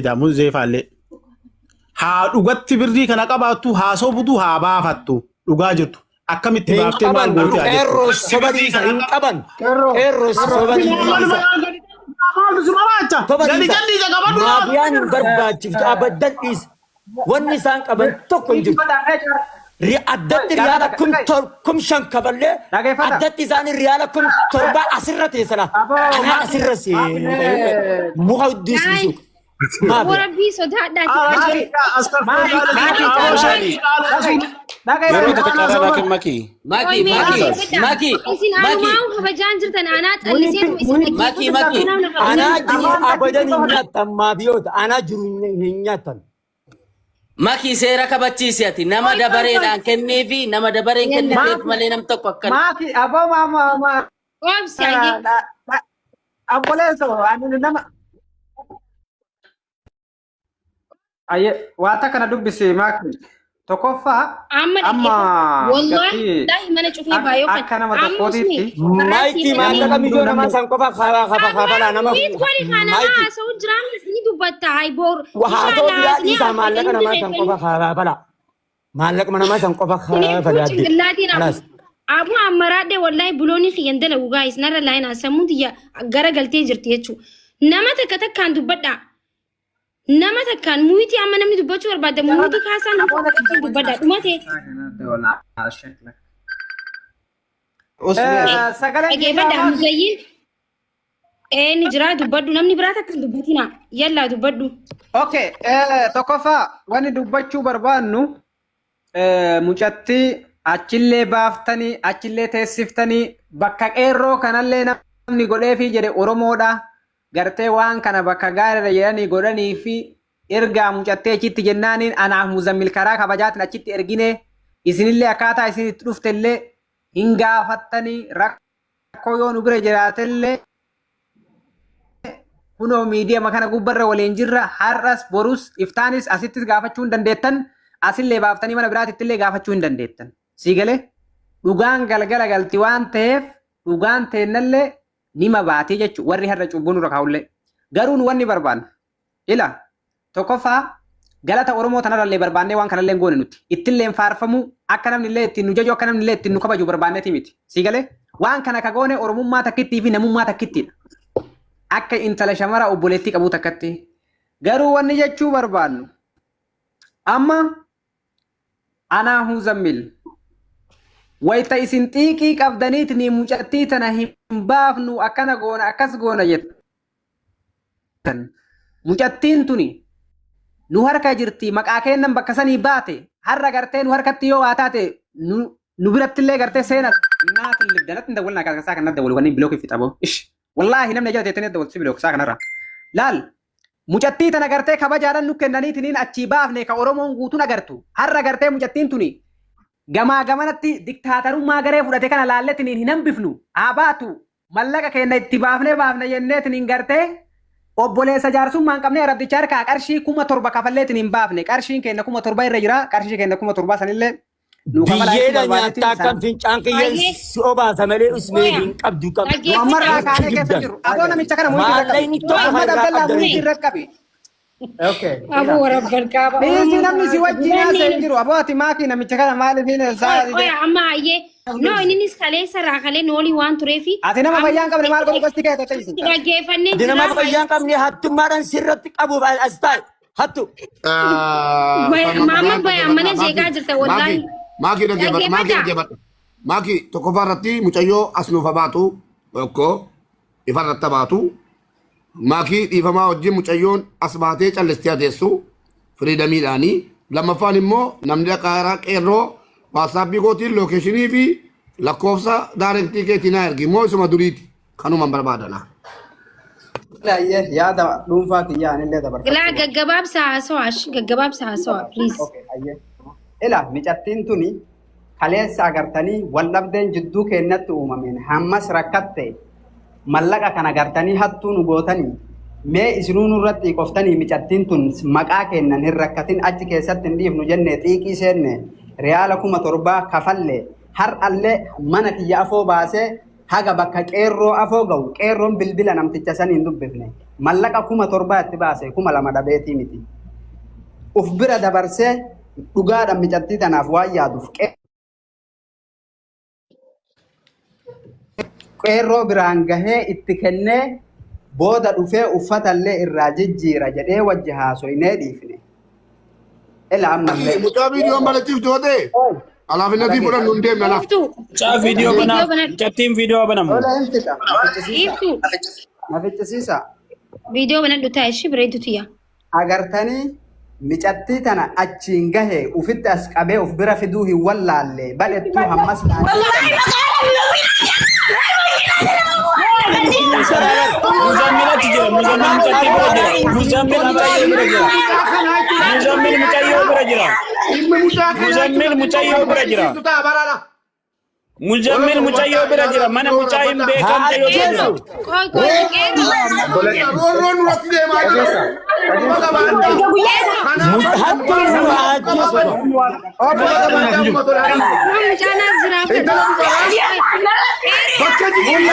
fida muzeefaallee. Haa dhugatti birrii kana qabaattu, haa sobdu, haa baafattu, dhugaa jirtu akkamitti Hin baaftee maal qaban gootee haa jettu. qeerroo soba dhiisa hin qaban. Qeerroo. Qeerroo soba dhiisa. Maaltu si maraacha? Soba Gadi dhiisa. jalliisa qabadhu. Maafiyaan hin barbaachiftu abadan dhiisa. Wanni isaan qaban tokko hin jirtu. Addatti riyaala 5000 kafallee Dhageeffata. addatti isaanii riyaala 7000 asirra teessana. Aboo, Anaa asirra see muka hudduu. Maafiyaa. Warabbii sodaadhaati. Yeroo takka carraa naa kenni Makii. Maki, Maki, Maki, Isin Maki, anumaan kabajaan jirtan anaa calliseetu isin Maki, Maki. Anaa jiru abadan hin nyaattan maafiyoota. Anaa jiru hin nyaattan. Maki, seera kabachiisi ati nama Oi, oi, dabareedhaan kenniifi nama dabareen Yalla. kenniteef malee nam tokko akkana. Maaki aboo maama ma Obsi ayyee. obboleesso ani nama Aye, waa takka na dubbisi Maaki. Tokkoffaa Amma amma dhaggeeffadhu. Wallaahi gartii wallaahi mana cufee baay'oo kan. akka nama Amma tokkootitti usni Maayikii maallaqa miliyoona namaa san qofa kafalaa nama Wiit godhi kana maayikii. haasa'u jiraan ni dubbatta hayi boor. Haa ta'u biraa dhiisaa maallaqa namaa san qofa kafalaa. Maallaqa namaa san qofa kafalaa. Cingillaatiin Kalaas. abu ammaraadhe wallahi buloonni kiyyan dalagu gaayis narra laayinaa sammuun tiyya gara galtee jirti jechuudha. Nama takka takkaan dubbadhaa. Nama takkaan muyitii amma namni dubbachuu barbaadda muyitii kaasaa nama takkaan dubbadhaa dhumate. Sagalee Dhageeffadhaa muzayyiin. Ee ni jira dubbadhu namni biraa takka hin dubbatina yallaa dubbadhu. Okay, tokkoffaa wanni dubbachuu barbaannu mucattii achillee baaftanii achillee teessiftanii bakka qeerroo kanallee namni godheefii jedhe Oromoodha. Gartee waan kana bakka gaariirra jedhanii godhanii fi ergaa mucattee achitti jennaaniin anaaf Muzammil karaa kabajaatiin achitti ergine isinillee akkaataa isin itti dhuftellee hin gaafattanii rakkoo yoo nu bira jiraatellee kunoo miidiyama kana gubbarra waliin jirra har'as borus iftaanis asittis gaafachuu hin dandeettan asillee baaftanii mana biraatitti illee gaafachuu hin dandeettan sii galee dhugaan galgala galti waan ta'eef dhugaan teennallee nima baatee jechuudha warri har'a cubbuu nurra kaa'ullee garuu nu wanni barbaannu ila tokkoffaa galata Oromoo tanarrallee barbaannee waan kanallee hin goone nuti ittillee hin faarfamu akka namni illee ittiin nu jaju akka namni illee ittiin nu kabaju barbaanneeti miti sii galee waan kana ka goone Oromummaa takkittii fi namummaa takkittiidha akka intala shamara obboleettii qabuu takkatti garuu wanni jechuu barbaannu amma anaa Muzammil wayta isin xiiqii qabdaniit ni mucattii tana hin baafnu akkana goona akkas goona jettan mucattiin tuni nu harka jirti maqaa kennan bakka sanii baate har'a gartee nu harkatti yoo waa taate nu nu birattillee gartee seena naatin libda natti hin dawwalnaa kasaa kan nadda wal wanni bilookii fixaboo ish wallaahi namni jala teettanii adda wal si bilook isaa kanarra laal mucattii tana gartee kabajaadhaan nu kennaniitiniin achii baafne ka Oromoon guutuun agartu har'a gartee mucattiin tuni gamaa gamanatti diktaatarummaa garee fudhate kana laalletiniin hin hambifnu haa baatu mallaqa keenya itti baafnee baafne jenneetiniin gartee obboleessa jaarsummaa hin qabne arabdicha harkaa qarshii 7000 kafalleetiin hin baafne qarshiin keenya 7000 irra jira qarshii keenya 7000 sanillee nu kafalaa jechuu Biyyeedha barbaadeetiin nyaattaa sana. akkam fincaan kiyyeen Ayyee. si obaasa malee usmee Oya. hin qabdu qabdu. Nu ammarraa kaanee keessa Kijibdan. jirru. Aboo namicha kana muyitii irra qabi. Maallaqni tokko kan Ahmad irraa Abdallaa qabdan muyitii irra qabi. Okay. Abu warabbal kaaba. Dhiisi namni si wajjin haasa'e hin jiru. Aboo ati maakii namicha kana maaliif hin Oya oya amma ayyee. No innis kaleessa raakalee noolii waan tureefi. Ati nama fayyaa hin qabne maal godhu gosti kee ta'e isin. Dhaggeeffannee Ati nama jira. fayyaa hin qabne hattummaadhaan sirratti qabuuf as taa'e. Hattu. Maama bayaan mana jeeqaa jirta wallaahi. Maakii dhaggeeffadhu. Maakii dhaggeeffadhu. Maakii tokkoffaa irratti mucayyoo as nuuf baatu tokko ifa irratti baatu. Maakii dhiifamaa wajjin mucayyoon as baatee callistee ateessu firiidamiidhaanii. Lammaffaan immoo namni dhaqaaraa qeerroo WhatsAppii kootiin lookeeshinii fi lakkoofsa daarektii keetii naa ergi immoo isuma duriiti kanuman barbaadana. Ayyee yaada dhuunfaa kiyyaa anillee Ilaa dabarfachuu gaggabaabsa haasawaa ashi gaggabaabsa haasawaa please. Okay, ayyee. Ila micattiin tuni kaleessa agartanii wal dhabdeen jidduu keennatti uumameen hammas rakkatte mallaqa kana gartanii hattuu nu gootanii mee isinuu nurratti xiiqoftanii micattiin tun maqaa keennan hin rakkatin achi keessatti hin dhiifnu jenne xiiqii seenne riyaala 7000 kafalle har'allee mana kiyya afoo baasee haga bakka qeerroo afoo ga'u qeerroon bilbila namticha saniin dubbifne. Mallaqa 7000 itti baase 2000 dhabeetii miti. Uf bira dabarsee dhugaadhaan micattii tanaaf waan yaaduuf qeerroo biraan gahee itti kennee booda dhufee uffatallee irraa jijjiira jedhee wajji haasoynee dhiifne. Ila ammallee. Mucaa viidiyoon barachiiftu yoo ta'e alaafinnatii fudhannu hin deemna lafa. Iftu. Mucaa viidiyoo Viidiyoo banaaf banadhu. mucattiin viidiyoo banamu. Tola hin fixa. Na ficcisiisa. Iftu. Na ficcisiisa. Viidiyoo banadhu taa'e ishii bareeddu tiyya. Agartanii micattii tana achiin gahe ufitti as qabee uf bira fiduu hin wallaalle badhettuu hammas naan Muzammil achi jira. Muzammil mucattii bira jira. Muzammil mucayyoo bira jira. Muzammil mucayyoo bira jira. Dhimmi mucaa kanaa Muzammil mucayyoo bira jira. ta'a baraadha. Muzammil mucayyoo bira jira. Mana mucaa hin beekamne yoo jira. Qoy qoy qeerroo. Roorroon nurratti deemaa jira. Hattuun nu haa ajjeesu. Waan mucaa naaf jiraaf. Intala dubaraa bakka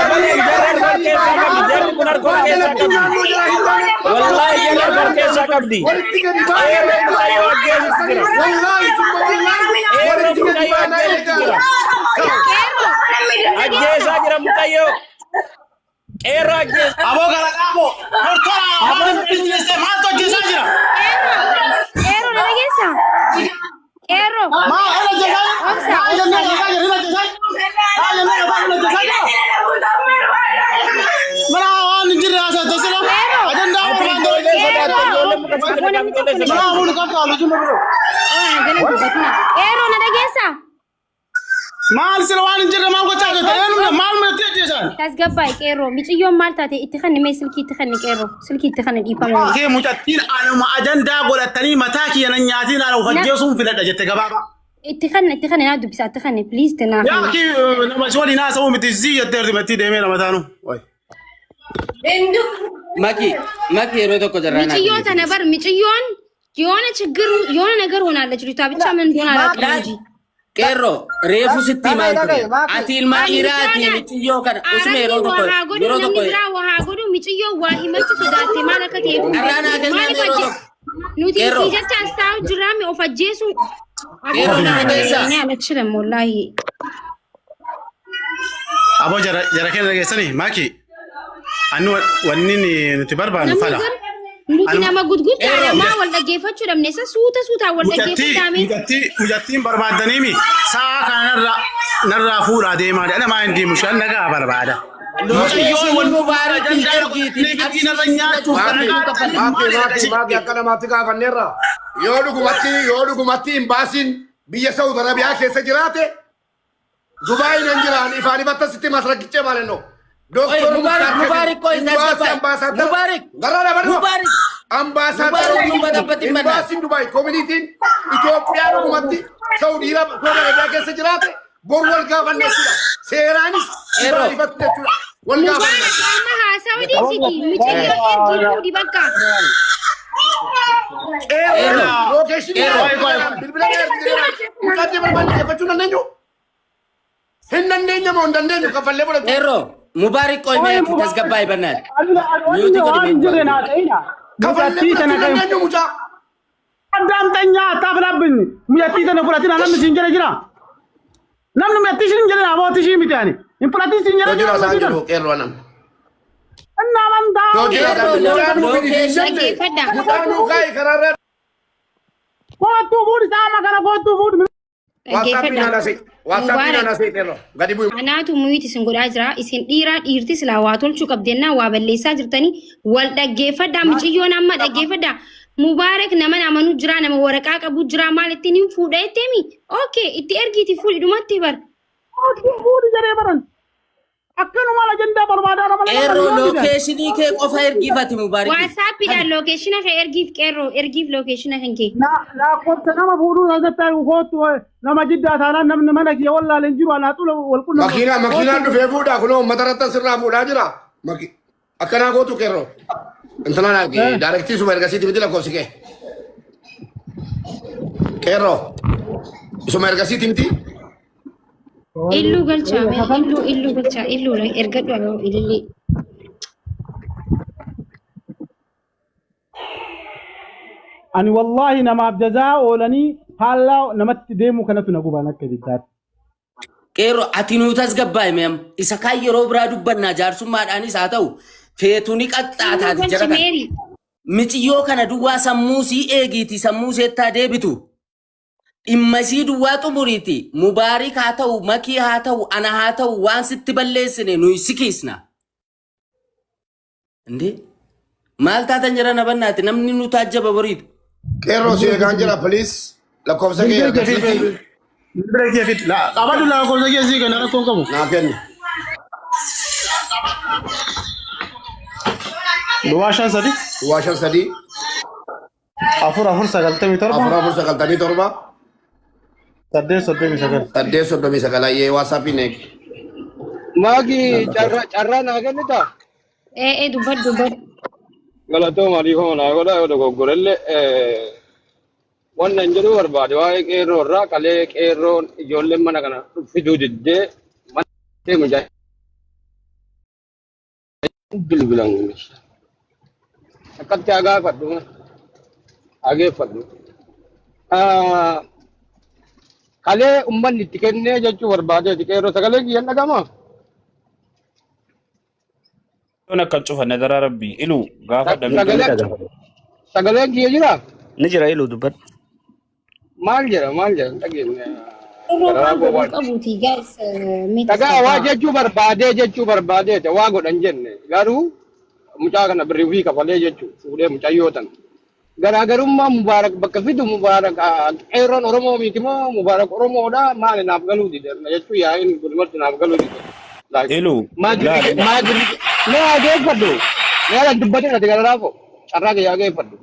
Malee jarri harka keessaa qabdi. Jarri kun harka keessaa qabdi. naannoo jala hin taane Wallaahi jarri harka keessaa qabdi. walitti gadi Qeerroo mucayyoo ajjeesutti jira. Wallaahi summa wallaahi Qeerroo walitti gadi mucayyoo baanaa ajjeesutti jira. Qeerroo. Ajjeesaa jira mucayyoo. Qeerroo ajjeesaa. Aboo gara qaaboo. Tortora afaan bineensee maaltu hojjetaa jira? Qeerroo. Qeerroo na dhageessaa? Qeerroo. Maa ila jesaa jira? Obsa Maa ila obsa. jesaa jira? Ila jesaa jira? Maa ila jesaa jira? Ila jesaa jira? Mana waan hin jirre haasa'e tasila. Qeerroo. Ajandaa Ati waan ijoollee sodaattu ijoollee muka Aboo sitti namni naqamtee tokko na Mana sodaattu. hafuun qabdu halluu jimma biroo. Oh, gana dubbatina. Qeerroo na dhageessaa? Maal sila waan hin jirre maal gochaa jirta? Eenyu maal murtii ajjeesan? Tasgabbaa'e qeerroo. Miciyyoon maal taate itti kanni mee silkii itti kanni qeerroo. Silkii itti kanni dhiifama. Kee mucattiin anuma ajandaa godhatanii mataa kiyya nan nyaatiin ana of ajjeesuun filadha jette gabaabaa. Itti kanni itti kanni naa dubbisa itti kanni please itti naa Yaa kanni. kii nama si waliin haasa'uu miti zii jettee hirribattii deemee nama taanu. Maki, Maki yeroo tokko jarraa naa Miciyyoo tana bar miciyyoon የሆነ ችግር የሆነ ነገር ሆናለች ልጅቷ ብቻ ምን እንደሆነ አላውቅም እንጂ Qeerroo reefu sitti himaan Dhagaye, ture. dhagaye, Maki. Ati ilma dhiiraati miciyyoo kana usuma yeroo Arabni tokko waa haa godhu yeroo namni tokko biraa waa haa godhu miciyyoo waa himachuu sodaatte maal akka ta'e Carraa naa kennaa maaliif yeroo ajje tokko. nuti Qeerroo. isii jecha as taa'u jirraami of ajjeesu Qeerroo na dhageessaa? እኔ አልችልም ወላሂ Aboo jara jara keenya dhageessanii maaki. Annu wanni nuti barbaannu namni fala. gar nuti nama gudguddaadha Qeerroo. maa wal dhaggeeffachuu dhabne isa suuta suutaan wal Mucattii dhaggeeffataame mucattii mucattiin barbaaddaniimi sa'a kana narraa narraa fuudhaa deemaa dha. Namaa hin deemu shan nagaa barbaada. Lookeeshinii Mubaarakiin ergiiti. Birrii narra nyaachuuf kana Maaki maaki maaki akka namaatti gaafanneerra. Yoo dhugumatti yoo dhugumatti hin baasin biyya Saudi Arabiyaa keessa jiraate Dubaay nan jiraan ifaan ifatti sitti masrakichee maalenno. Oye, Mubarak, Mubarak, qoy, tasgabbaa'e. Mubarak, Mubarak. Ambaasaadara Mubarak, Mubarak, imbaasiin Dubaay koominitiin Itoophiyaa dhugumatti Saudi Arabiyaa keessa jiraate boru wal gaafanne jechuudha. Seeraanis Qeerroo. ifaan ifatti jechuudha. Wal gaafanne. Mubarak amma haasawa dhiisiti miciyyoo ergii fuudhi bakka Qeerroo. Lookeeshinii Qeerroo. bilbila mucaatii barbaanne eeggachuu dandeenyu. Hin dandeenye moo hin dandeenyu kaffallee fudhachuu. Qeerroo Mubaarak qoy mee ati tasgabbaa'e bannaati. Mute godhi waan hin jirre mee. naa ta'ina. Kaffallee Mucattii tana fudhachuu kan dandeenyu mucaa. Addaamxanyaa attaafilabbiñ mucattii tana fudhatina namni siin jedhe jira. Namni mucattii siin jedhe abooti ishii miti ani. Hin fudhatin siin jedhe Hojii jira isaan mucattii jiru tana. qeerroo nam. Inni amantaa. Hojii isaan jiru. Mucaan nu fidi hin jenne. dhaggeeffadha Mucaan nu kaa'i karaarra. Kootuu fuudhi saama kana kootuu fuudhi. Waatsaappii dhaggeeffadha naan asii. Waatsaappii naan Mubarak asii qeerroo. Gadi bu'i. Anaatu mute isin godhaa jira. Isin dhiiraa dhiirti silaa waa tolchuu qabdennaa waa balleessaa jirtanii wal dhaggeeffadhaa. Miciyyoon amma dhaggeeffadhaa. Mubaarak nama amanuu jira nama waraqaa qabu jira maal ittiin hin fuudha jetteemi. Okay itti ergiiti fuudhi dhumatti bar. Kootuu fuudhi jedhee baran. Akkanuma ajandaa barbaadaa nama lama Qeerroo yoo fidan. lookeeshinii kee qofa ergiifati Mubaarakiif. WhatsAppiidhaan location kee ergiif qeerroo ergiif location kan kee. Na lakkoofsa nama fuudhuu irratti kootu nama jiddaa taanaan namni mana kiyya wallaaleen jiru anaa xula wal qunnamtu. Makiinaa makiinaan dhufee fuudhaa kunoo uummata irratti asirraa fuudhaa jira. Akkanaa gootu qeerroo. Intala naaqi daarektii suma ergasiiti miti lakkoofsi kee. Qeerroo. Isuma ergasiiti miti. Illuu galchaa mee illuu illuu galchaa illuu ergadhu aloo ilillee. Ani wallaahi namaaf jazaa oolanii faallaa namatti deemuu kanatu na gubaan akka ibiddaatti. Qeerroo ati nuu tasgabbaa'e meem isa kaan yeroo biraa dubbannaa jaarsummaadhaanis haa ta'u feetu ni qaxxaataati Galchi jara kana. meeri. Miciyyoo kana duwwaa sammuu sii eegiiti sammuu seettaa deebitu. Dhimma isii duwwaa xumuriiti mubaarik haa ta'u makii haa ta'u ana haa ta'u waan sitti balleessine nuyi si kiisna. Indee maal taatan jara na bannaati namni nu taajjaba boriitu. Qeerroo si eegaan jira please. Lakkoofsa kee Bilbila kee argisiisi. fidi. Bilbila kee fidi. Qabadhu lakkoofsa kee sii kenna rakkoon qabu. Naa kenni. Duwwaa 53. Duwwaa 53. 4 4 97. 4 4 97. 8 39. 8 39 ayyee waasaappii neeqi. Maagi carraa carraa naa kennitaa? Ee ee dubbadhu dubbadhu. Galatooma dhiifama naa godhaa yoo dogoggorellee wanna hin jedhuu barbaade waa'ee qeerroo irraa kalee qeerroon ijoolleen mana kana fiduu diddee mana mucaa bilbilan kunis akkatti haa gaafadhu haa geeffadhu. Kalee uummanni itti kennee jechuu barbaadeeti qeerroo sagalee kiyyan dhagama. Yoon akkan cufanne daraa rabbii iluu gaafa dhabee Sagalee sagaleen kiyya jira. Ni jira iluu dubbadhu. Maal jedha maal jedha hin dhageenye. Qeerroo Garaa waan godhu gowwaan. qabuuti guys mee Dhagaa waa tasgabbaa. jechuu barbaadee jechuu barbaadeeti waa godhan jenne garuu mucaa kana birrii ofii kafalee jechuu fuudhee mucayyoo tana. Garaagarummaa Mubaarak bakka fidu Mubaarak qeerroon Oromoo miti moo Mubaarak Oromoodha maali naaf galuu dide jechuu yaa'iin gulumatti naaf galuu dide. Like Iluu maa laal jirri maa jirri mee haa geeffadhu mee haala dubbatin ati gara laafo carraa kee haa geeffadhu.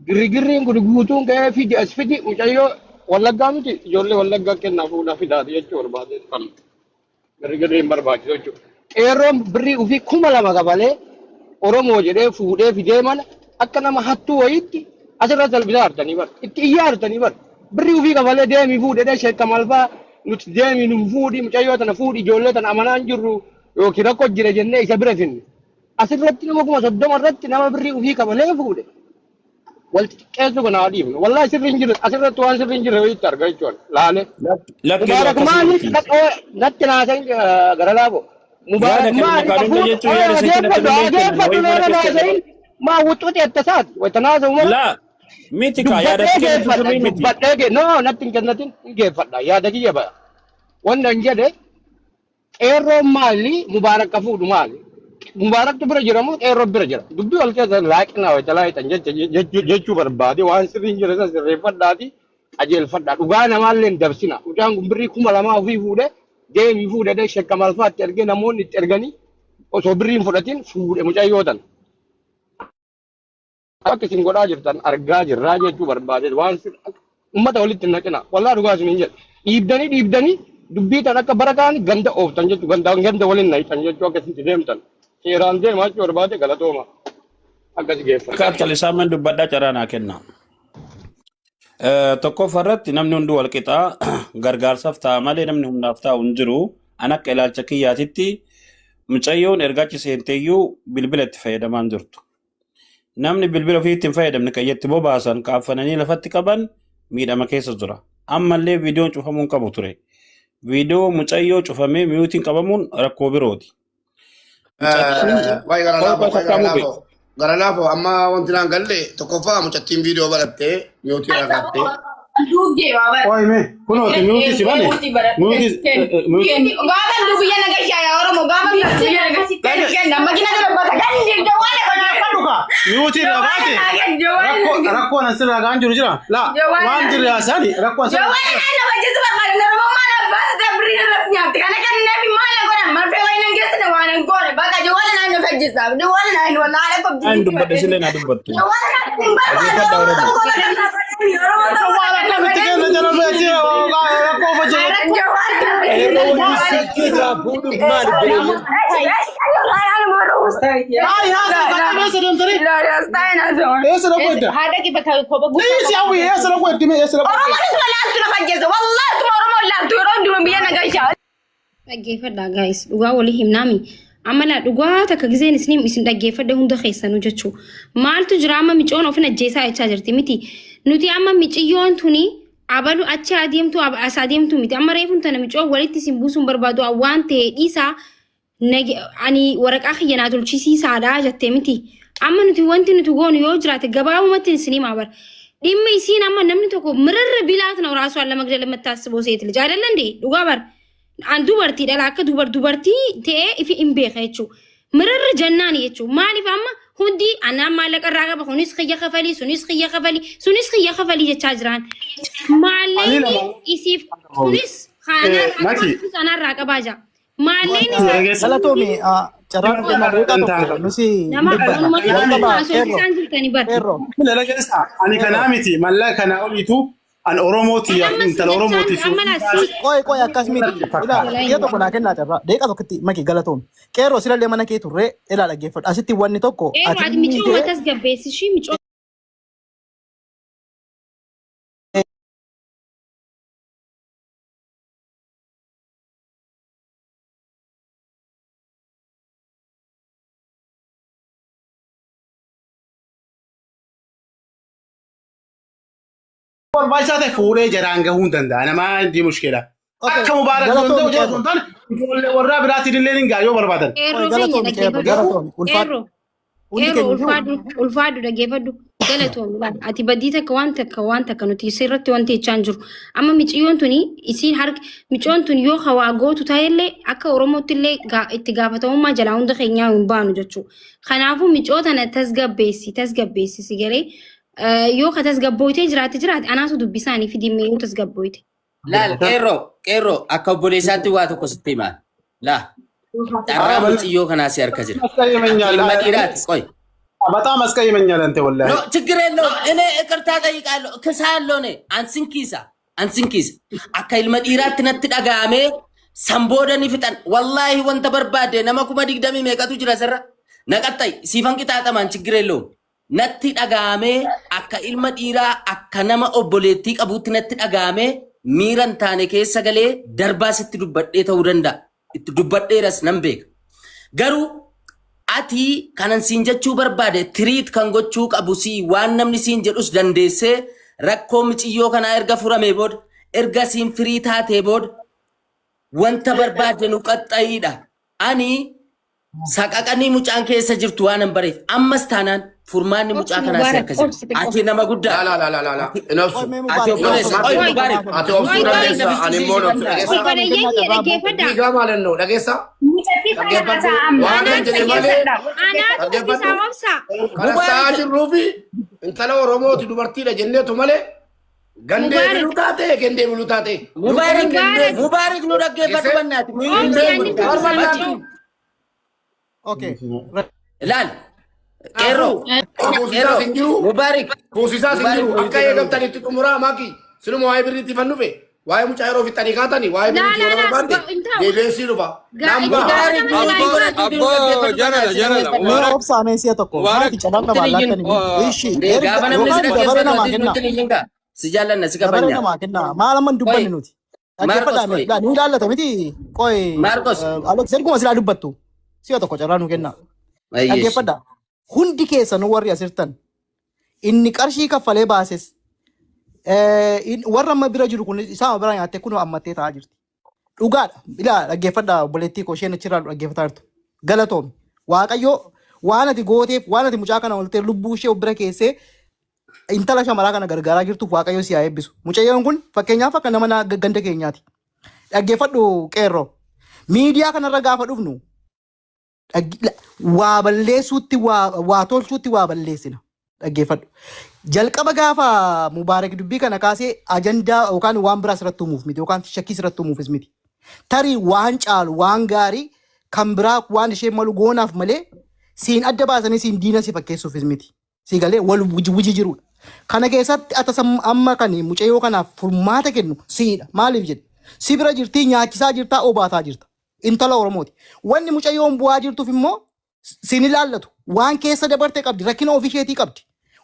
Girrigirriin kun guutuun ka'ee fidi as fidi mucayyoo wallaggaa miti ijoollee wallaggaa kennaa fuudhaa fidaati jechuu barbaade kan girrigirriin barbaachisu jechuudha. Qeerroon birrii ofii 2000 kafalee Oromoo jedhee fuudhee fidee mana akka nama hattuu wayiitti asirra salphisaa artanii bar itti iyyaa artanii bar birrii ofii kafalee deemii fuudhee sheekka malfaa nuti deemii nu fuudhi mucayyoo tana fuudhi ijoollee tana amanaan jirru yookiin rakkoo jira jennee isa bira finne. Asirratti nama 30,000 irratti nama birrii ofii kafalee fuudhe wal xixiqqeessuu kana haa dhiifnu. Wallaahi sirri hin jirre asirratti waan sirri hin jirre wayiitti arga jechuudha. Laale. Lakki iluu Mubaarak akkasii maaliif miti. natti naasan gara laafo. Yaada Mubaarak kenna maaliif kaadhumna hafuutu jechuun yaada isin kennatti ageeffadhu malee hin kennan ageeffadhu wayii mana nama keessa naasain maa wuxuuti attasaati wayita umara Laa miti kaa yaada dubbadhee itti kennitu geeffadha sirrii miti. dubbadhee ge no natti hin kennatin hin geeffadha yaada kiyya baya. Wanta hin jedhe Qeerroon maali? Mubaarak ka fuudhu maali? Mubaaraktu bira jira moo qeerroo bira jira? Dubbii wal keessa laaqinaa wayita laayitan jecha jechuu barbaade waan sirrii hin jirre san sirreeffadhaati qajeelfadhaa. Dhugaa namaallee hin dabsina. Mucaan kun birrii 2000 ofii fuudhe deemii fuudhe dee shekka malfaatti ergee namoonni itti erganii osoo birrii hin fudhatin fuudhe mucayyoo tana. Akka isin godhaa jirtan argaa jirraa jechuu barbaade waan ummata walitti hin naqina. Wallaa dhugaa isin hin jedhu. Dhiibdanii dhiibdanii dubbii tan akka bara kaani ganda ooftan jechuu ganda ganda waliin naqxan jechuu akka isin deemtan. Seeraan deemaa jechuu barbaade galatooma. Akkasi geeffadha. Akka akkalisaa man dubbadhaa carraa naa kenna. Tokkoffaa irratti namni hundi wal qixaa gargaarsaaf ta'a malee namni humnaaf taa'u hin jiru. An akka ilaalcha kiyyaatitti mucayyoon erga achi seenteeyyuu bilbila itti fayyadamaa hin jirtu. Namni bilbila ofii itti hin fayyadamne kan itti bobaasan kan affananii lafatti qaban miidhama keessa jira. Ammallee viidiyoon cufamuu hin qabu ture. Viidiyoo mucayyoo cufamee miyuutiin qabamuun rakkoo birooti. Mucattiin Waa'ee gara qoy laafoo, qoy waa'ee gara takkaa mube. laafoo. Gara laafoo amma wanti naan galle tokkoffaa mucattiin viidiyoo barattee miyuutii irraa kaattee. Qoy mee kunooti miyuutii si bane miyuutii miyuutii dhuka miyuutii irraa baate rakkoo rakkoon asirraa ga'an jiru jira laa waan jirre haasa'ani rakkoo asirraa An dubbadhe sillee naa dubbattu. Dhaggeeffadhaa Oromoo. Waan akkamitti keessa jala beekti rakkoo hojii. Qeerroo wanni silkii irraa fuudhuuf maali beeyya? Ay, haasa kan eessa deemtanii? Eessa dhaquu edda? Haadha kibba kopha guutuu. Dhiisi hawwi eessa dhaquu eddi mee eessa dhaquu edda? Dhaggeeffadhaa guys dhugaa walii himnaami. Amma laa dhugaa takka gizeen isin isin dhaggeeffadhe hunda keessanuu jechuu. Maaltu jira amma micoon ofin ajjeesaa jechaa jirti miti. Nuti amma miciyyoon tuni abalu achi adeemtu as adeemtu miti. Amma reefuun tana micoon walitti isin buusuun barbaadu waan ta'e dhiisaa ani waraqaa kiyya naa tolchisiisaadha jettee miti. Amma nuti wanti nuti goonu yoo jiraate gabaabumatti isin himaa bara. Dhimmi isiin amma namni tokko mirarra bilaat ነው ራሷን ለመግደል የምታስበው ሴት ልጅ አይደለ እንዴ? dhugaa bar an dubartii dhala akka dubartii ta'ee ifi hin beeka jechuudha. Mirarra jennaan jechuudha. Maaliif amma hundi anaan maallaqa irraa qaba kunis kiyya kafalii sunis kiyya kafalii sunis kiyya kafalii jechaa jiran. Ani Maallaqni lama isiif kunis anaarraa qabaa Maki sunis anaarraa qabaa jira. Maallaqni isaa dhageessa. Galatoomi carraan kennaa daqiiqaa tokko nusi nama dubbanna. walumaa Jalqaba galatti qeerroo haasofsiisaan jirtanii bar. qeerroo Dhageessa. Ani qeerroo. kanaa miti mallaqa kanaa oliitu an Oromooti Amma si intala jechaan Oromooti amma laa si Qoy qoy akkas miti. Ilaa fakkaata. biyya tokko naa kennaa carraa daqiiqaa tokkotti maki galatoomi. Qeerroo silallee mana kee turree ilaa dhaggeeffadhu. Asitti wanni tokko Qeerroo ati ati micoo miitee tasgabbeessi ishii micoo Barbaachisaa ta'e fuudhee jaraan gahuu hin danda'a. Namaa hindi mushkila. Okay, Akka mubaarak danda'u galatoomi jala osoo qeerroo. hin taane ijoollee warraa biraatiin illee ni ga'a yoo barbaadan. Qoy qeerroo keenya galatoomi qeerroo dhaggeeffadhu. galatoomi ulfaadhu. Qeerroo Hundi qeerroo keenya iyyuu ulfaadhu ulfaadhu dhaggeeffadhu galatoomi laal ati badii takka waan takka waan takka nuti sirratti wanti jechaa hin jiru. Amma miciyyoon tuni isiin harka micoon tun yoo hawaa gootu ta'ellee akka Oromootti illee itti gaafatamummaa jalaa hunda keenyaa hin baanu jechuudha. Kanaafuu micoo tana tasgabbeessi tasgabbeessi si galee yoo ka tasgabbooytee jiraate jiraate anaatu dubbisaanii fi dimmee yoo tasgabbooyte. Laal qeerroo qeerroo akka obboleessaatti waa tokko sitti himaa. Laa carraa muciyyoo kanaa si harka jira. Ati ilma dhiiraati qoy. በጣም አስቀይመኛል አንተ ወላሂ። No ችግር የለውም። እኔ ይቅርታ ጠይቃለሁ። ክሳለሁ። እኔ አንስንኪሳ አንስንኪሳ akka ilma dhiiraatti natti dhaga'amee san booda ni fixan. Wallaahi wanta barbaadde nama 20,000 meeqatu jira sirra. Naqaxxay siifan qixaaxamaan ችግር የለውም. Natti dhaga'amee akka ilma dhiiraa akka nama obboleettii qabuutti natti dhaga'amee miira hin taane keessa galee darbaa sitti dubbadhee ta'uu danda'a. Itti dubbadheeras nan beeka. Garuu ati kanan siin jechuu barbaade tiriit kan gochuu qabu si waan namni siin jedhus dandeessee rakkoo miciyyoo kanaa erga furamee booda erga siin firii taatee booda wanta barbaade nu qaxxayiidha. Ani saqaqanii mucaan keessa jirtu waan hin bareef ammas taanaan furmaanni Obsi mucaa kanaa si Mubaarak harka jira. obsi xiqqoo. Ati nama Laa guddaa. laa laa laa laa laa. Hin qoy obsu. mee Ati mubaarak Hin obboleessa. obsu Qoy Maki. Qoy Mubaarak. Ati obsuu qoy qoy dandeessa. Ani immoo hin obsu. Danda'a. Dhageessaa. obboleeyyan kiyya dhaggeeffadhaa. Dhiigaa maal nu dhageessaa? Mucattii kana Dhaggeeffadhu. haasa'aa amma. Waan nan Anaatu jedhe malee Dhaggeeffadha. anaatu dhaggeeffadhu. dubbisaa obsaa. Kanas ta'aa Mubaarak. jirruu fi intala Oromooti dubartiidha jenneetu malee gandee Mubaarak biluu taate gandee biluu taate. Mubaarak. Mubaarak Mubaarak nu dhaggeeffadhu Dhageessee? bannaati. Nu hin obsi beeknu. ani dubbisaa Maki. micoo. Okay. Laal. Qeerroo. Kuusisaas Qeerroo. hin jiru. Mubaarak. Kuusisaas hin Mubaarak jiru. nu Akka eegamtanitti xumuraa Maki. Sinuma waa'ee birriitti fannufe. Waa'ee mucaa yeroo fixanii kaatanii waa'ee Laa birriitti laa yeroo laa barbaadde hin ta'u. deebi'ee sii dhufa. Gaa Naan itti baha. gaafatama jalaa hin Abbo, baatu. abbo, jalala, jalala, Mee Mubarak, obsaa mee si'a tokko Mubarak, maati carraan namaa Nutti hin laattanii ishi erga Gaafa namni si yookaan dabaree dhaggeeffatu namaa atis kennaa nutti hin iyyin gaa. Si jaallanna si dabaree kabajna. namaa kennaa maal amma hin Qoy dubbanne nuti Maarqos dhaggeeffadhaa mee qoy. ilaa nu ilaallata miti qoy Maarqos. Alex erguma silaa dubbattu si'a tokko carraa nu kennaa Ayyeesh. dhaggeeffadhaa hundi keessanuu warri asirtan inni qarshii kaffalee baases warra amma bira jiru kun isaan bira nyaattee kunoo ammattee taa'aa jirti. Dhugaadha. Ilaa dhaggeeffadhaa obboleettii koo isheen achirraa dhaggeeffataa jirtu. Galatoomi. Waaqayyo waan ati gooteef waan ati mucaa kana oltee lubbuu ishee of bira keessee intala shamaraa kana gargaaraa jirtuuf Waaqayyo si haa eebbisu. Mucayyoon kun fakkeenyaaf akka nama ganda keenyaati. Dhaggeeffadhu qeerroo. Miidiyaa kanarra gaafa dhufnu waa balleessuutti waa tolchuutti waa balleessina. Dhaggeeffadhu. Jalqaba gaafa Mubaarak dubbii kana kaasee ajandaa yookaan waan biraa sirratti uumuuf miti yookaan shakkii sirratti uumuufis miti. Tarii waan caalu waan gaarii kan biraa waan ishee malu goonaaf malee siin adda baasanii siin diina si fakkeessuufis miti. Si galee wal wuji jirudha. Kana keessatti ata amma kan mucayyoo kanaaf furmaata kennu siidha. Maaliif jedhe? Si bira jirtii nyaachisaa jirtaa obaataa jirta. Intala Oromooti. Wanni mucayyoon bu'aa jirtuuf immoo sin ilaallatu. Waan keessa dabarte qabdi. Rakkina ofii isheetii qabdi.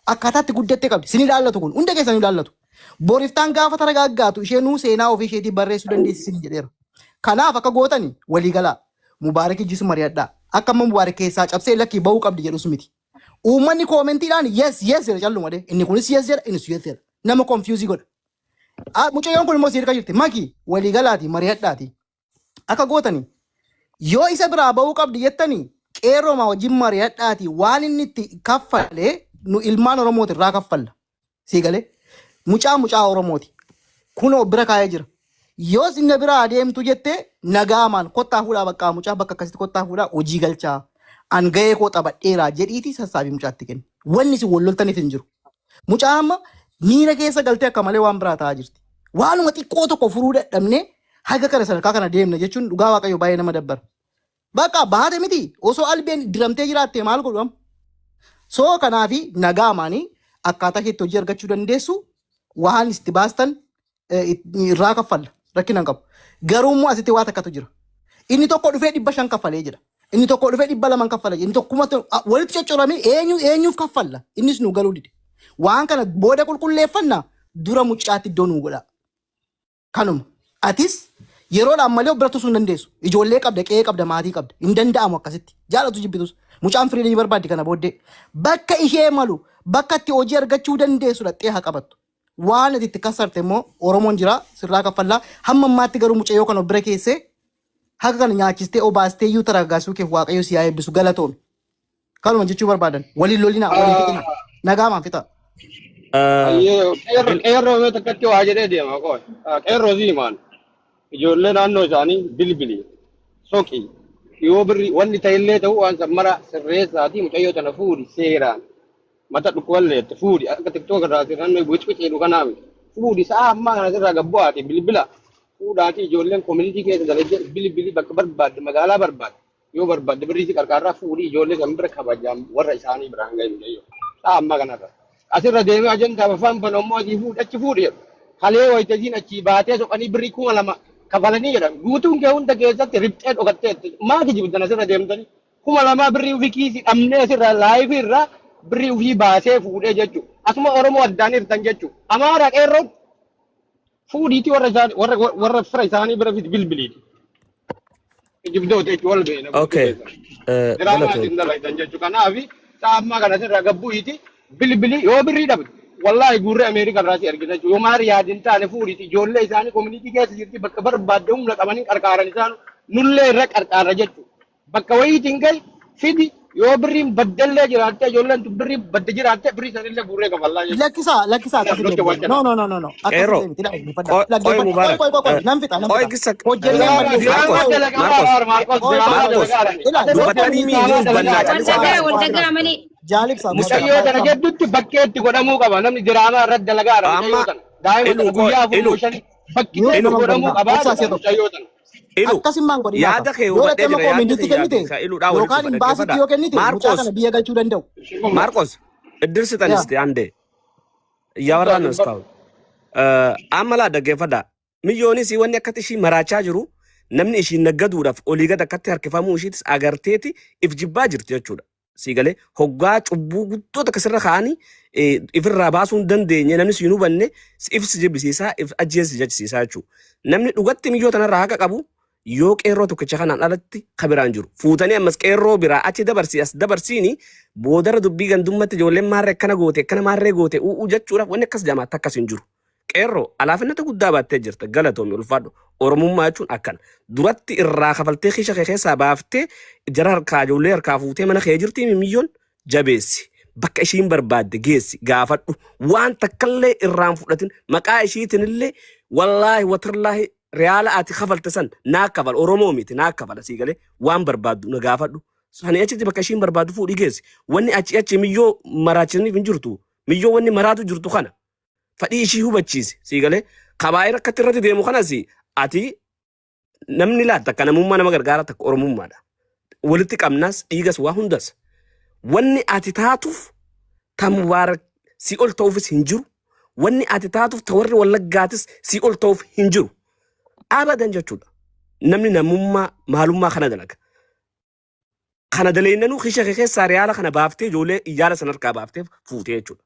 Akkaataatti guddatte qabdi. Sin ilaallatu kun. Hunda keessan ilaallatu. Boriftaan gaafa taragaaggaatu isheenuu seenaa ofii isheetii barreessuu dandeessi sin jedheera. Kanaaf akka gootani walii galaa. Mubaarak ijjisu mari'adhaa. Akka amma Mubaarak keessaa cabsee lakkii bahuu qabdi jedhus miti. Uummanni koomentiidhaan yes yes jedha calluma dee. Inni kunis yes jedha innis yes jedha. Nama confuse godha. Ah, Mucayyoon kun immoo si harka jirti. Maki waliigalaati mari'adhaati. Akka gootanii yoo isa biraa bahuu qabdi jettanii qeerrooma wajjin mari'adhaati waan inni itti kaffale nu ilmaan Oromooti irraa kaffalla. Sii galee mucaa mucaa Oromooti. Kunoo bira kaa'ee jira. Yoos inni biraa adeemtu jette nagaamaan kottaa fuudhaa bakka mucaa bakka akkasitti kottaa fuudhaa hojii galchaa. An gahee koo taphadheeraa jedhiitii sassaabii mucaatti kenni. Wanni isin wal loltaniif hin jiru. Mucaa amma miira keessa galtee akka malee waan biraa ta'aa jirti. Waanuma xiqqoo tokko furuu dadhabnee haga kana sadarkaa kana deemna jechuun dhugaa waaqayyo baay'ee nama dabbara. Bakka baate miti osoo albeen diramtee jiraatte maal godhu amma? So kanaafi nagaamaanii akkaataa keetti hojii argachuu dandeessu waan itti baastan irraa kaffalla rakkina hin qabu. Garuu immoo asitti waa takkatu jira. Inni tokko dhufee 500 kaffalee jira. Inni tokko dhufee 200 kaffala jira. Inni tokko walitti coccoramee eenyu eenyuuf kaffalla? Innis nu galuu dide. Waan kana booda qulqulleeffanna dura mucaatti iddoo nuu godha. Kanuma. Atis yeroodhaan malee of bira tursuu hin dandeessu. Ijoollee qabda, qe'ee qabda, maatii qabda. Hin danda'amu akkasitti. Jaalatu jibbitus. Mucaan firiidamii barbaaddi kana booddee. Bakka ishee malu, bakka itti hojii argachuu dandeessu dhaqxee haa qabattu. Waan ati itti kassarte immoo Oromoon jira sirraa kaffallaa. Hamma ammaatti garuu mucayyoo kana of bira keessee haga kana nyaachistee obaastee iyyuu taragaasuu keef Waaqayyo si haa eebbisu galatoomi. Kanuma jechuu barbaadan. Waliin lolinaa, waliin fixinaa. Nagaamaan fixaa. Ayyee qeerroo qeerroo mee takkatti waa jedhee deema qoy. Qeerroo siimaan ijoollee naannoo isaanii bilbili soqi yoo birri wanni ta'ellee ta'u waan san mara sirreessaatii mucayyoo tana fuudhi seeraan mata dhukkuballeette fuudhi akka tiktook irraa sirrannoo wicwiciidhu kanaa miti fuudhi sa'a ammaa kana sirraa gabbu'aati bilbila fuudhaatii ijoolleen koominitii keessa dalagee bilbili bakka barbaadde magaalaa barbaadde Yoo barbaadde birrii si qarqaarraa fuudhii ijoollee san bira kabajaan warra isaanii biraan gahi mucayyoo. Sa'a ammaa kanarra. Asirra deemee ajandaa afaan banu ammoo asii fuudhi achi fuudhi jedhu. Kalee wayita isiin achii baatee soqanii birrii 2000 kafalanii jedhan. Guutuun kee hunda keessatti riphxee dhokatteetti. Maa kijibdan asirra deemtanii? 2000 birrii ofii kiisii dhabnee asirra laayifii irraa birrii ofii baasee fuudhee jechuudha. Asuma Oromoo addaan hirtan jechuudha. Amaara qeerroon fuudhiitii warra isaanii warra warra fira isaanii bira fidi bilbiliiti. Kijibdoota jechuun wal beena guutuu Okay. keessan. Diraamaa Galatoomi. isin dalagdan jechuudha. Kanaaf sa'a ammaa kana sirraa gabbu'iiti bilbili yoo birrii dhabde wallaahi guurree Ameerikaa irraa si argina jechuudha. Yoo maal yaadin taane fuudhiiti ijoollee isaanii koominiitii keessa jirti bakka barbaadde humna qabanii qarqaaran isaan nullee irra qarqaarra jechuudha. Bakka wayiitiin gahi fidi yoo birriin baddellee jiraatte ijoolleen tun birrii badde jiraatte birrii sanillee guurree kafallaa jechuudha. Lakkisaa lakkisaa Kanaaf akkasitti nutti hin wal deemu. No jedha. no no no no akkasitti Qeerroo. miti dhaggeeffadha. Qoy qoy Dhaggeeffadha. Qoy Mubarak. qoy qoy qoy nan fixa nan Qoy fixa. gisa Hojjennee Diraamaa balleessina. diraamaa Marcos Qoy dalagaa Marcos haara Maarqos qoy qoy diraamaa qoy. Marcos dalagaa haarani. Ilaa Asirratti dubbattanii mii diraamaa nuuf dalagaa bannaa haara. Wal callisaa dagaa gaasa. wal dagaa malee. Jaalibsa Mucayyoo tana jedhutti bakkeetti godhamuu qaba. Namni diraamaa irratti dalagaa haara Amma mucayyoo tana. Daa'ima ilu tana qoy guyyaa afur ilu moo shani bakki Mute itti ilu nama godhamuu bannaa. qabaa Obsaa jedha si'a tokko. mucayyoo tana. ilu Akkas hin maan godhinaa yaada ka. kee Yoo hubadhee dhattee jira amma yaadni koominditti kee kennite yaadni iluudhaa walitti yookaan dhufa imbaasitti dhaggeeffadha. yoo kennite mucaa Maarqos kana biyya galchuu danda'u. Maarqos እድል ስጠን Yaa. እስቲ አንዴ እያወራን ነው Dubbadhu. እስካሁን። Amma laa dhaggeeffadha. Miyyoonis wanni akkatti ishii maraachaa jiru namni ishii naggaduudhaaf olii gad akkatti harkifamuu ishiitis agarteeti if jibbaa jirti jechuudha. Sii galee hoggaa cubbuu guddoo takka sirra kaa'anii ifirraa baasuu hin dandeenye namni si hin hubanne if si jibbisiisaa if ajjeesi jechisiisaa jechuudha. Namni dhugatti miyyoo tanarraa haqa qabu yoo qeerroo tokkicha kanaan alatti ka biraan jiru. Fuutanii ammas qeerroo biraa achi dabarsii as dabarsiini boodarra dubbii gandummatti ijoolleen maarree akkana goote akkana maarree goote u'uu jechuudhaaf wanni akkas jamaatti akkas hin jiru. Qeerroo alaafinnata guddaa baattee jirta galatoomi ulfaadhu. Oromummaa jechuun akkana. Duratti irraa kafaltee kiisha kee keessaa baaftee jara harkaa ijoollee harkaa fuutee mana kee jirtii miyyoon jabeessi. Bakka ishiin barbaadde geessi gaafadhu. Waan takkallee irraan fudhatin maqaa ishiitinillee wallaahi watirlaahi riyaala ati kafalte san naa kafal Oromoo miti naa kafala sii galee waan barbaaddu na gaafadhu. Sani achitti bakka ishiin barbaaddu fuudhii geessi. Wanni achi achi miyyoo maraachisaniif hin jirtu. Miyyoo wanni maraatu jirtu kana. Fadhii ishii hubachiisi sii galee kabaa'ir akkatti irratti deemu kanas ati namni laatta akka namummaa nama gargaara takka Oromummaadha. Walitti qabnas dhiigas waa hundas. Wanni ati taatuuf ta mubaarak si ol ta'uufis hin jiru. Wanni ati taatuuf ta warri wallaggaatis si ol ta'uuf hin jiru. Abadan jechuudha. Namni namummaa maalummaa kana dalaga. Kana daleennanuu kisha kee keessaa riyaala kana baaftee ijoollee iyyaala san harkaa baaftee fuutee jechuudha.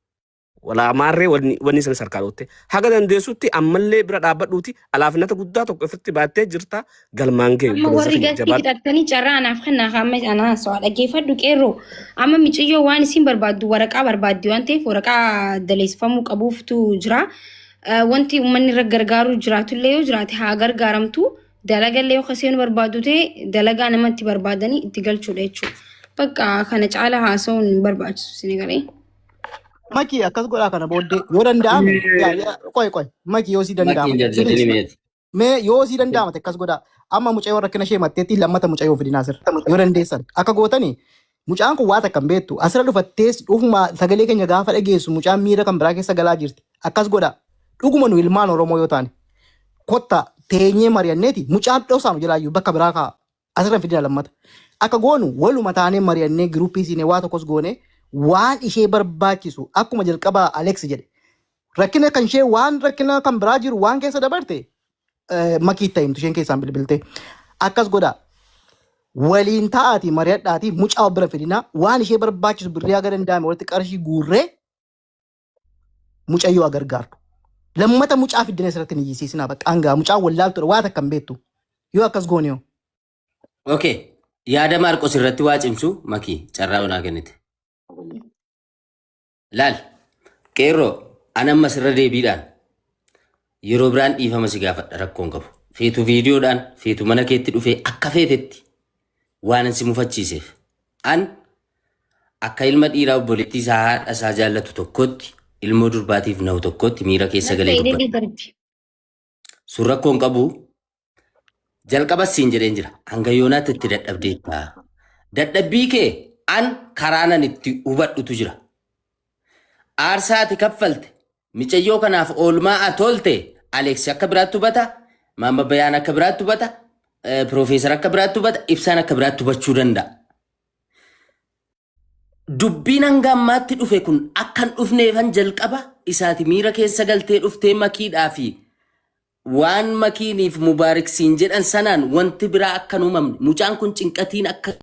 Walaa maarree wanni wanni sana sarkaa dhootte. Haga dandeessutti ammallee bira dhaabbadhuuti alaafinata guddaa tokko ofitti baattee jirta galmaan ga'e Amma obboleessa warri kiyya galtii jabaadhu. fixattanii carraa anaaf kennaa haa amma anaa haasawaa dhaggeeffadhu qeerroo. Amma miciyyoo waan isin barbaaddu waraqaa barbaaddi waan ta'eef waraqaa daleessifamuu qabuuftu jira. Wanti uummanni irra gargaaruu jiraatullee yoo jiraate haa gargaaramtu. Dalagallee yoo seenuu barbaaddu ta'e dalagaa namatti barbaadanii itti galchuudha jechuudha. Bakka kana caala haasa'uun hin barbaachisu isin galee. Maki akkas godhaa kana booddee yoo danda'ame yaa yaa qoy qoy maki yoo sii Makii danda'ama hin jarjarini please meeti. mee yoo sii danda'amate akkas godhaa amma mucayyoo rakkina ishee matteetti lammata mucayyoo fidinaa sirra yoo dandeessan akka gootani mucaan kun waa takka hin beektu asirra dhufattees dhufuma sagalee keenya gaafa dhageessu mucaan miira kan biraa keessa galaa jirti akkas godhaa dhuguma nu ilmaan Oromoo yoo taane kotta teenyee mari'anneeti mucaan dhosaanu jalaayyuu bakka biraa kaa'a asirra hin fidina lammata. Akka goonu waluma taanee mari'annee giruuppii siinee waa tokkos goone waan ishee barbaachisu akkuma jalqaba Alex jedhe rakkina kan ishee waan rakkina kan biraa jiru waan keessa dabarte makii itti himtu isheen keessaan bilbilte akkas godhaa. Waliin ta'aatii mari'adhaatii mucaa bira fidinaa waan ishee barbaachisu birrii haga danda'ame walitti qarshii guurree mucayyoo haa gargaartu. Lammata mucaa fiddina asirratti hin iyyisiisinaa bakka hangaa mucaa wallaaltudha waa takka hin beektu. Yoo akkas goone hoo. Okay. Yaada Maarqos irratti waa cimsu makii carraa onaa kennite. Laal. Qeerroo an ammas irra deebiidhaan yeroo biraan dhiifama si gaafadha rakkoon qabu. Feetu viidiyoodhaan feetu mana keetti dhufee akka feetetti waan an si mufachiiseef. An Akka ilma dhiiraa obboleettii isaa haadha isaa jaallatu tokkootti, ilmoo durbaatiif nahu tokkootti miira keessa galee Lafa dubbadha. ililii darbi. Sun rakkoo hin qabu. Jalqabas siin jedheen jira. Hanga yoonaatti itti dadhabdeetta. Dadhabbii kee an karaanan itti hubadhutu jira. Aarsaa ati kaffalte, micayyoo kanaaf oolmaa ati oolte, Alex akka biraatti hubata, Maamma Bayaan akka biraatti hubata, Piroofeesar akka biraatti hubata, Ibsaan akka biraatti hubachuu danda'a. Dubbiin hanga ammaatti dhufe kun akka hin dhufneefan jalqaba isaati miira keessa galtee dhuftee makiidhaa fi waan makiiniif mubaarik siin jedhan sanaan wanti biraa akka hin uumamne mucaan kun cinqatiin akka